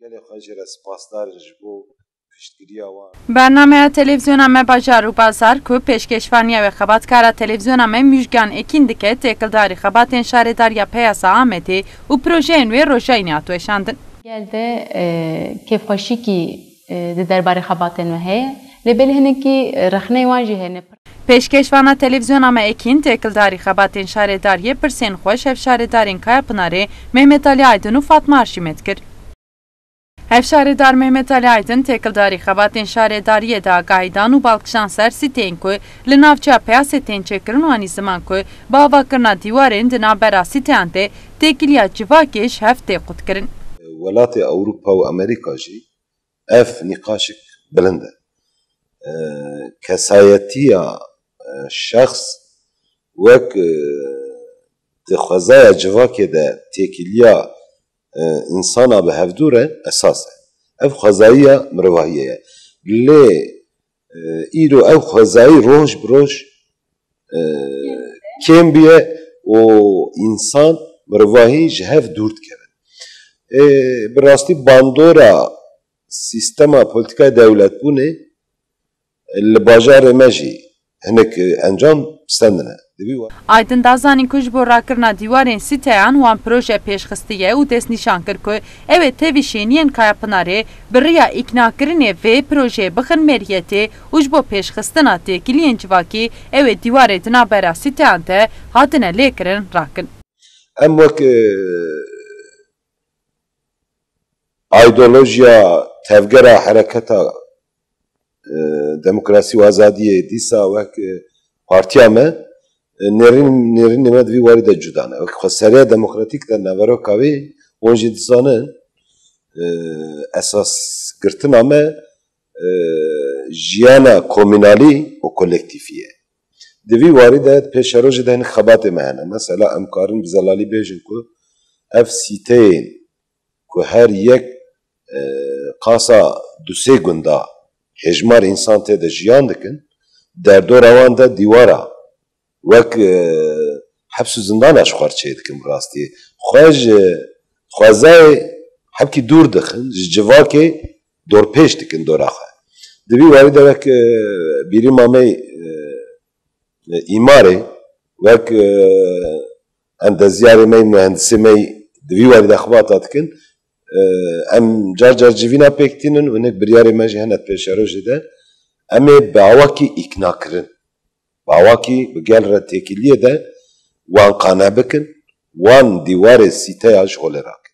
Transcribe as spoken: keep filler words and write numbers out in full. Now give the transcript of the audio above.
Gelê xwe jê re spasdar in ji bo piştgiriya wan. Bernameya televîzyona me Bajar û Bazar ku pêşkêşvaniya wê xebatkara televîzyona me Müjgan Ekîn dike, têkildarî xebatên şaredariya Peyasa Amedê û projeyên wê Rojayînê hat weşandin. Gel de e, kêfxweşîkî e, di derbarê xebatên we heye, lê belê hinekî rexneyê wan jî hene. Pêşkêşvana televîzyona me Ekîn têkildarî xebatên şaredariyê, pirsên xweş hevşaredarên Kaya Pinarê Mehmet Ali Aydin û Fatma Arşîmet kir. Hevşaredar Mehmet Ali Aydin têkildarî xebatên şaredariyê de agahî dan û bal kişand ser sîteyên ku li navçeya Peyasê tên çêkirin û anî ziman ku bi avakirina dîwarên di navbera sîteyan de têkiliya civakê ji hev tê qutkirin. Welatê Ewropa û Amerîka jî ev nîqaşek bilind e. E, kesayetiya e, şexs wek e, di xwezaya civakê de têkiliya e, însana bi hevdû re esas e. Ev xwezayî ya mirovahiyê ye. Lê e, îro ev xwezayî roj bi roj e, kêm bûye û însan, mirovahî ji hev dûr dikevin. E, bi rastî bandora sîstema polîtîkaya dewletbûnê li bajarê me jî hinek encam stendine. Di vî wa- Aydin da zanîn ku ji bo rakirina dîwarên sîteyan wan proje pêşxistî ye û destnîşan kir ku ew ê tevî şêniyên Kaya Pinarê bi riya îknakirinê vê projeyê bixin meriyetê û ji bo pêşxistina têkiliyên civakî ew ê dîwarê di navbera sîteyan de hatine lêkirin rakin. Em wek e, îdeolojiya tevgera hereketa e, demokrasî û azadiyê dîsa wek e, partiya me e, nêrîn, nêrînê me di vî warî de cuda ne. Wek xweseriya demokratîk de naveroka wê hûn jî dizanin e, esasgirtina me e, jiyana komînalî û kolektîfî ye. Di vî warî de pêşerojê de hinek xebatê me hene. Mesela em karin bi zelalî bêjin ku ev sîteyên ku her yek e, qasa du sê gunda hêjmar însan tê de jiyan dikin, derdora wan de dîwara wek e, heps û zindana ji xwe re çê dikin bi rastî. Xwe ji xwezayê hebkî dûr dixin, ji civakê dorpêç dikin dora xwe. Di vî warî de wek e, bîrî mamey e, îmarê, wek e, endezyarê me, muhendisê me di vî warî de xebata dikin. E, em car car civîna pêk tînin û hinek biryarê me jî hene pêşerojê de. Em ê bi awakî îknakirin, bi awakî bi gel re têkiliyê de wan qane bikin, wan dîwarê sîteya ji holê rakin.